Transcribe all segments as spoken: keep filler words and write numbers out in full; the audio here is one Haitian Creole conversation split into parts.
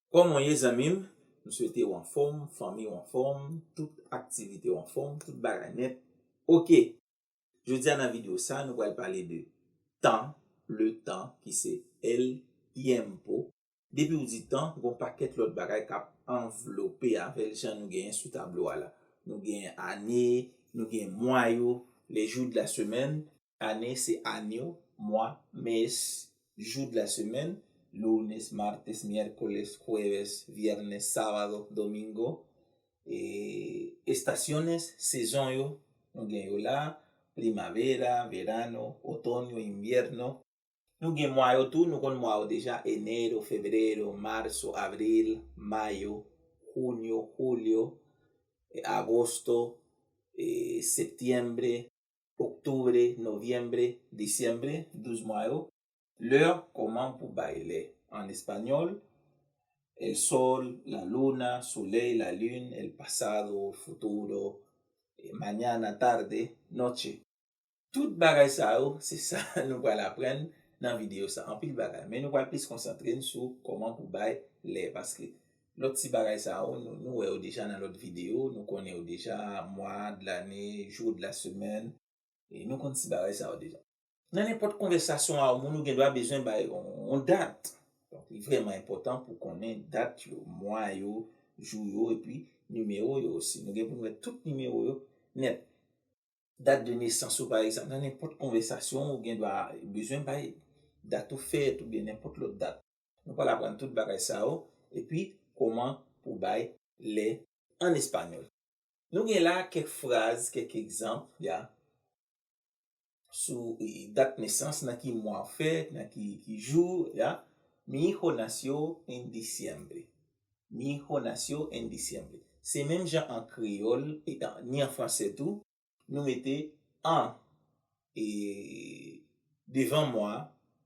Kòman w ye, zanmi m? M swete w anfòm, fanmi w anfòm, tout aktivite w anfòm, tout bagay nèt. Oke. Jodi a nan videyo sa, nou pral pale de tan, le temps, ki se el tiempo. Depi w di tan, gon pakèt lòt bagay k ap anvlope avè l, jan nou genyen sou tablo a la. Nou genyen ane, nou genyen mwa yo, les jours de la semaine. Ane se año, mwa, mes, jou de la semèn, lunes, martes, miércoles, jueves, viernes, sábado, domingo. E estaciones, sezon yo, nou gen yo la, primavera, verano, otoño, invierno. Nou gen mwa yo tou, nou konn mwa yo deja, enero, febrero, marzo, abril, mayo, junio, julio, e agosto, e septiembre, octubre, noviembre, diciembre, douz mwa yo. L'heure, kòman pou bay lè? An espanyòl, el sol, la luna, solèy, la lune, el pasado, futuro, e mañana, tarde, noche. Tout bagay sa yo, se sa nou pral aprann nan videyo sa. Anpil bagay. Men nou pral plis konsantre n sou kòman pou bay lè. Paske lòt ti bagay sa yo, nou, nou wè yo deja nan lòt videyo. Nou konnen yo deja, mwa de lane, jou de la semèn. E nou konn ti bagay sa yo deja. Nan nenpòt konvèsasyon a yon moun, ou gen dwa bezwen bay yon, yon dat. Donk, li vrèman enpòtan pou konnen dat yo, mwa yo, jou yo, epi nimewo yo osi. Nou gen pou n wè tout nimewo yo nèt. Dat de nesans ou, pa egzanp, nan nenpòt konvèsasyon, ou gen dwa bezwen bay dat ou fèt oubyen nenpòt lòt dat. Nou pral aprann tout bagay sa yo, epi kòman pou bay lè an espanyòl. Nou gen la kèk fraz, kèk egzanp, ya, sou, e, dat nesans, nan ki mwa w fèt, nan ki, ki jou, ya. Mi hijo nació en diciembre. Mi hijo nació en diciembre. Se menm jan an kreyòl, e an, ni an fransè tou, nou mete an, e, devan mwa.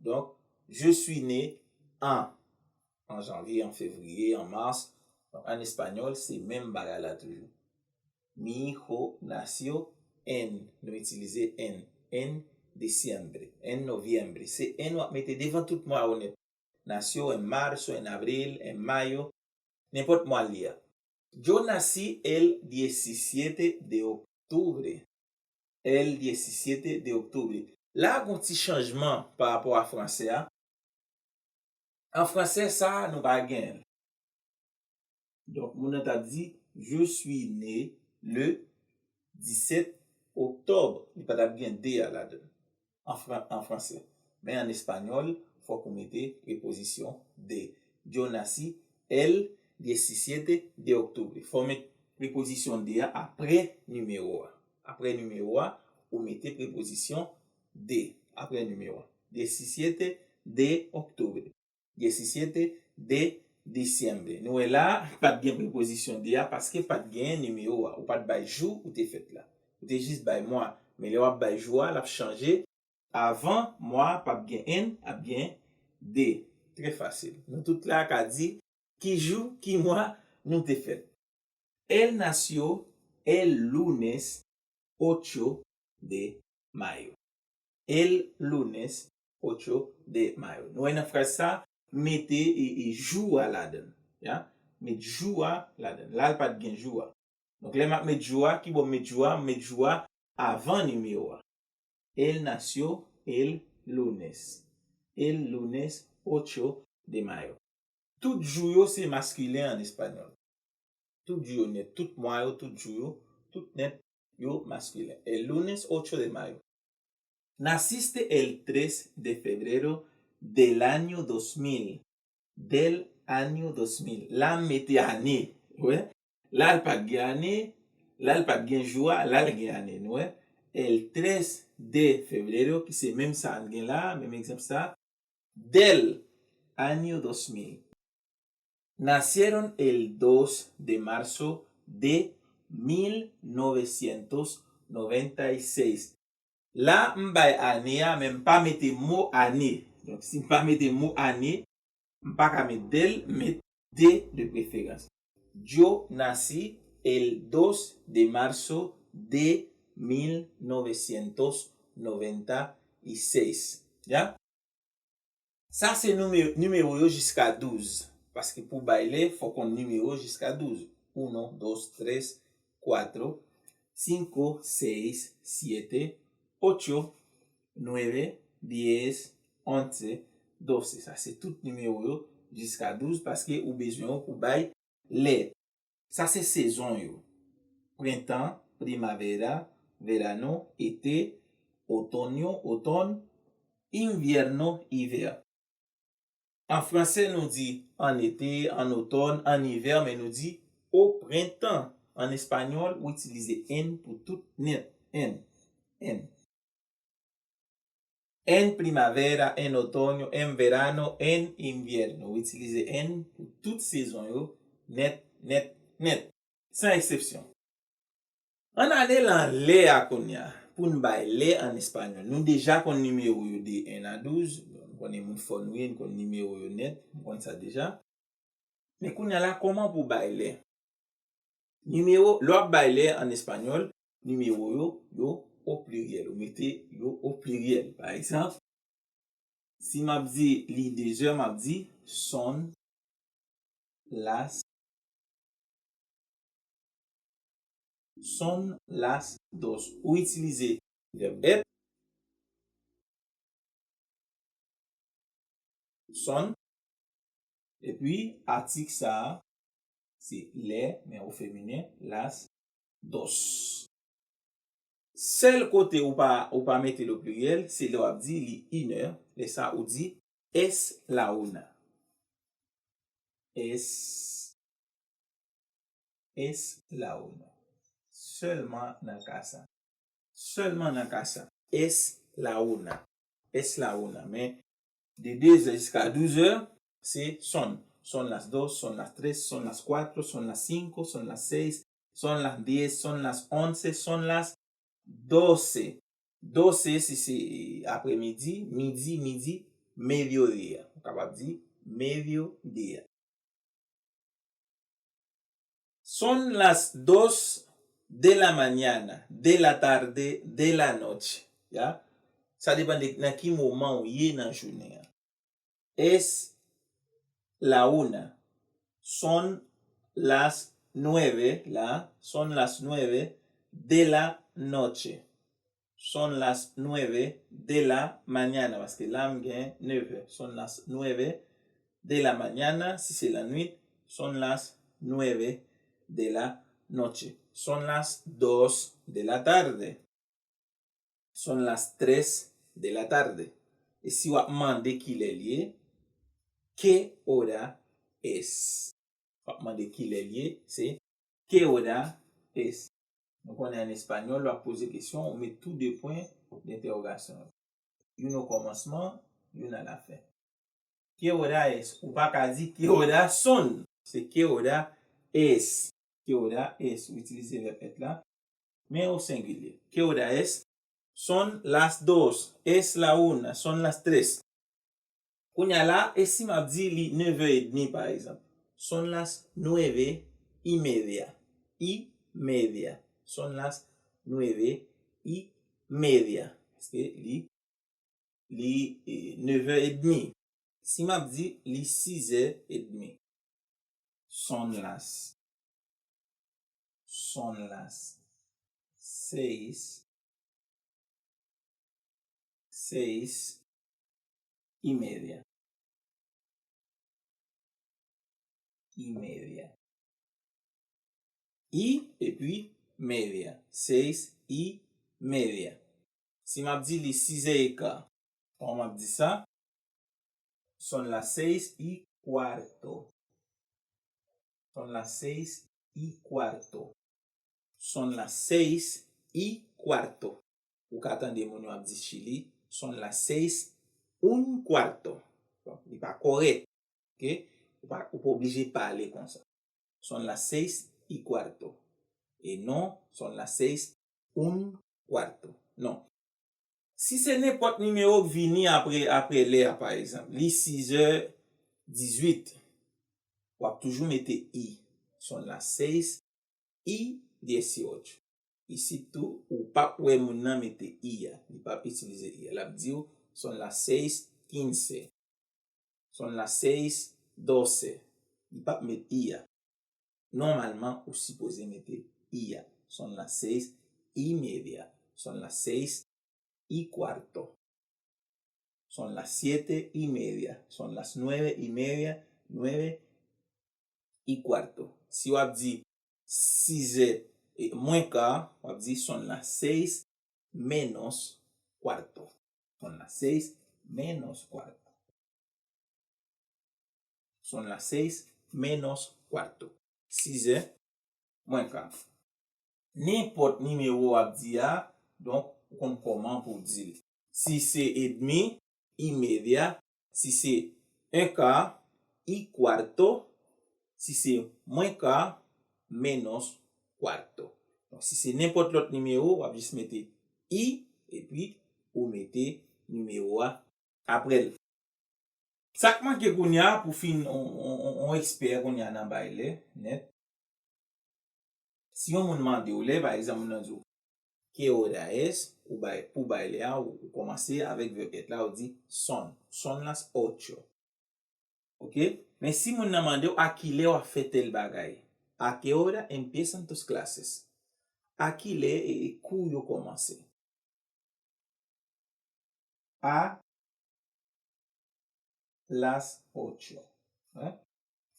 Donk, je suis né en, an janvye, an fevriye, an mas. Donk, an espanyòl, se menm bagay la toujou. Mi hijo nació en, nou itilize en, en diciembre, en noviembre. Se en w ap mete devan tout mwa yo nèt. Nació en marzo, en abril, en mayo, nenpòt mwa l ye a. Yo nací el diecisiete de octubre. El diecisiete de octubre. La, gon ti chanjman pa rapò a fransè a. An fransè, sa a, nou pa gen l. Donk, moun nan t ap di, je suis né le dix-sept octobre. Li pa t ap gen de a ladan l. An fran-, an fransè. Men an espanyòl, fòk ou mete prepozisyon de. Yo nací el diecisiete de octubre. Fò w met prepozisyon de a apre nimewo a. Apre nimewo a, ou mete prepozisyon de. Apre nimewo a. Diecisiete de octubre. Diecisiete de diciembre. Nou wè la, pa t gen prepozisyon de a paske pa t gen nimewo a. Ou pa t bay jou ou te fèt la. Ou te jis bay mwa. Men lè w ap bay jou a, l ap chanje. Avan mwa p ap gen en, ap gen de. Trè fasil. Nou tout la ka di ki jou, ki mwa nou te fèt. Él nació el lunes ocho de mayo. El lunes ocho de mayo. Nou wè nan fraz sa, mete e, e jou a ladan l. Ya? Met jou a ladan l. La, l pa t gen jou a. Donk, lè m ap met jou a, ki bò m met jou a? M met jou a avan nimewo a. Él nació el lunes. El lunes ocho de mayo. Tout jou yo se maskilen an espanyòl. Tout jou yo nèt, tout mwa yo, tout jou yo, tout nèt yo maskilen. El lunes ocho de mayo. Naciste el tres de febrero del año dos mil. Del año dos mil. La, m mete ane. Wè. La, l pa t gen ane. La, l pa t gen jou a. La, l gen ane. Nou wè. El tres de febrero, ki se menm sa n gen la, menm egzanp sa. Del año dos mil. Nacieron el dos de marzo de mil novecientos noventa y seis. La, m bay ane a, men m pa mete mo ane. Donk, si m pa mete mo ane, m pa ka met del, m met de de preferans. Yo nací el dos de marzo de mil novecientos noventa y seis. Ya? Sa se nume-, nimewo yo jiska douz. Paske pou bay lè, fò konn nimewo jiska douz. Uno, dos, tres, cuatro, cinco, seis, siete, ocho, nueve, diez, once, doce. Sa se tout nimewo yo jiska douz paske ou bezwen yo pou bay lè. Sa se sezon yo. Prentan, primavera, verano, été, otoño, otòn, invierno, ivè. An franse, nou di an été, an otòn, an ivè, men nou di o prentan. An espanyòl, ou itilize en pou tout nèt. En. En. En primavera, en otoño, en verano, en invierno. Ou itilize en pou tout sezon yo, nèt, nèt, nèt. San eksepsyon. Ann ale lan lè a kounye a, pou n bay lè an espanyòl. Nou deja konn nimewo yo de en a douz. Nou konnen moun fò nou ye, nou konn nimewo yo nèt, nou konn sa deja. Men kounye a la, kòman pou bay lè? Nimewo, lè w ap bay lè an espanyòl, nimewo yo, yo o pliryèl. Ou mete yo o pliryèl. Pa egzanp, si m ap di li de zè, m ap di son las, son las dos. Ou itilize vèb èt, son, epi atik sa a, se lè, men o feminen, las dos. Sèl kote ou pa, ou pa mete l o pliryèl, se lè w ap di li inè, lè sa ou di es la una. Es, es la una. Sèlman nan ka sa. Sèlman nan ka sa. Es la una. Es la una. Men de de zè jiska douz zè, se son. Son las dos, son las tres, son las cuatro, son las cinco, son las seis, son las diez, son las once, son las doce. Doce, si se aprèmidi, midi, midi, mediodía. Ou kapab di mediodía. Son las dos de la mañana, de la tarde, de la noche. Ya? Sa depann de nan ki moman ou ye nan jounen an. Es la una. Son las nueve, la, son las nueve de la noche. Son las nueve de la mañana, paske la m gen nevè. Son las nueve de la mañana, si se lannwit, son las nueve de la noche. Son las dos de la tarde. Son las tres de la tarde. E si w ap mande kilè l ye, ¿qué hora es? W ap mande kilè l ye, se ¿qué hora es? Nou konnen an espanyòl, w ap poze kesyon, ou met tou de pwen dentèwogasyon yo. Youn o kòmansman, youn a lafen. ¿Qué hora es? Ou pa ka di ¿qué hora son? Se ¿qué hora es? ¿Qué hora es? Ou itilize vèb èt la, men o sengilye. ¿Qué hora es? Son las dos, es la una, son las tres. Kounye a la, e si m ap di li nevè edmi, pa egzanp? Son las nueve y media. Y media. Son las nueve y media. Paske li, li, e, nevè edmi. Si m ap di li sizè edmi. Son las. Son las seis, seis y media. Y media. Y, epi media. Seis y media. Si m ap di li sizè eka, kòman m ap di sa? Son las seis y cuarto. Son las seis y cuarto. Son las seis y cuarto. Ou ka tande moun yo ap di Chili, son las seis un cuarto. Bon, li pa kòrèk. Oke? Ou pa, ou pa oblije pale konsa. Son las seis y cuarto. E non, son las seis un cuarto. Non. Si se nenpòt nimewo k vini apre, apre lè a, pa egzanp, li sizè dizuit, w ap toujou mete y. Son las seis y dieciocho. Isit tou, ou p ap wè moun nan mete y a. Li p ap itilize y a. L ap di w, son las seis quince. Son las seis doce. Li p ap met i a. Nòmalman, ou sipoze mete i a. Son las seis y media. Son las seis y cuarto. Son las siete y media. Son las nueve y media, nueve y cuarto. Si w ap di sizè e mwen ka, w ap di son las seis menos cuarto. Son las seis menos cuarto. Son las seis menos cuarto. Sizè mwen ka. Nenpòt nimewo w ap di a, donk, ou konn kòman pou w di l. Si se edmi, y media, si se un quart, y cuarto, si se mwen ka, menos cuarto. Donk, si se nenpòt lòt nimewo, w ap jis mete i, epi ou mete nimewo a apre l. Sa k manke kounye a pou fin on, on, on, on ekspè kounye a nan bay lè nèt. Si yon moun mande w lè, pa egzanp, moun nan di w, "Qué hora es?" Ou bay, pou bay lè a, ou, ou kòmanse avèk vèb èt la, ou di, "Son, son las ocho." Oke? Men si moun nan mande w, "A kilè w ap fè tèl bagay?" "A qué hora empiezan tus clases?" A kilè e, e kou yo kòmanse? A las ocho. Hein?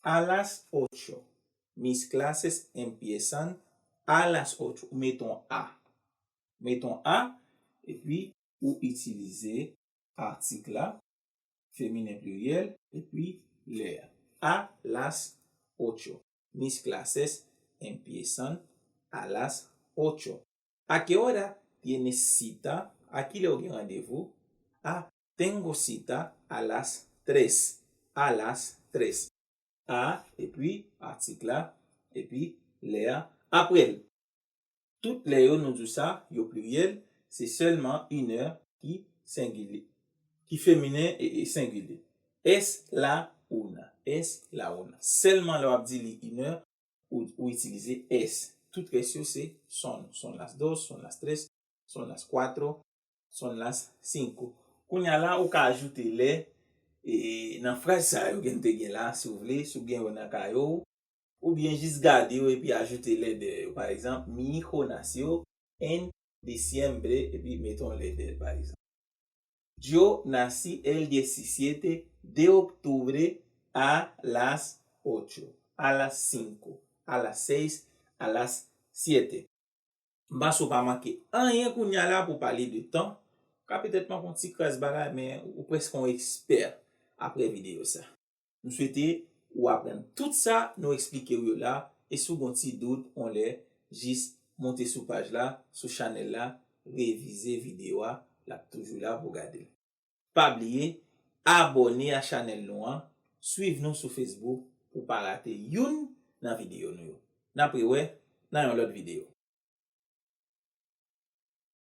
A las ocho. Mis clases empiezan a las ocho. Ou met on a. Met on a, epi ou itilize atik la, feminen pliryèl, epi lè a. A las ocho. Mis clases empiezan a las ocho. ¿A qué hora tienes cita? A kilè w gen randevou? A, tengo cita a las tres. A las tres. A, epi atik la, epi lè a apre l. Tout lè yo, nou di sa, yo pliryèl, se sèlman une heure ki sengilye, ki feminen e, e sengilye. Es la una, es la una. Sèlman lè w ap di li une heure, ou, ou itilize es. Tout rès yo se son. Son las dos, son las tres, son las cuatro, son las cinco. Kounye a la, ou ka ajoute lè, e, nan fraz sa yo gen te gen la, si w vle, si w gen yo nan kay ou, oubyen jis gade yo epi ajoute lè dèyè yo. Pa egzanp, "Mi hijo nació en diciembre," epi mete yon lè dèyè l, pa egzanp. "Yo nací el diecisiete de octubre a las ocho, a las cinco, a las seis, a las siete." M panse w pa manke anyen kounye a la pou pale de tan. Ka petèt manke yon ti kras bagay, men ou prèske yon ekspè apre videyo sa. M swete ou aprann tout sa nou eksplike w yo la, e si w gen yon ti dout, yon lè, jis monte sou paj la, sou chanèl la, revize videyo a, l ap toujou la pou w gade l. Pa bliye abòne a chanèl nou an, swiv nou sou Facebook pou w pa rate youn nan videyo nou yo. N ap rewè nan yon lòt videyo.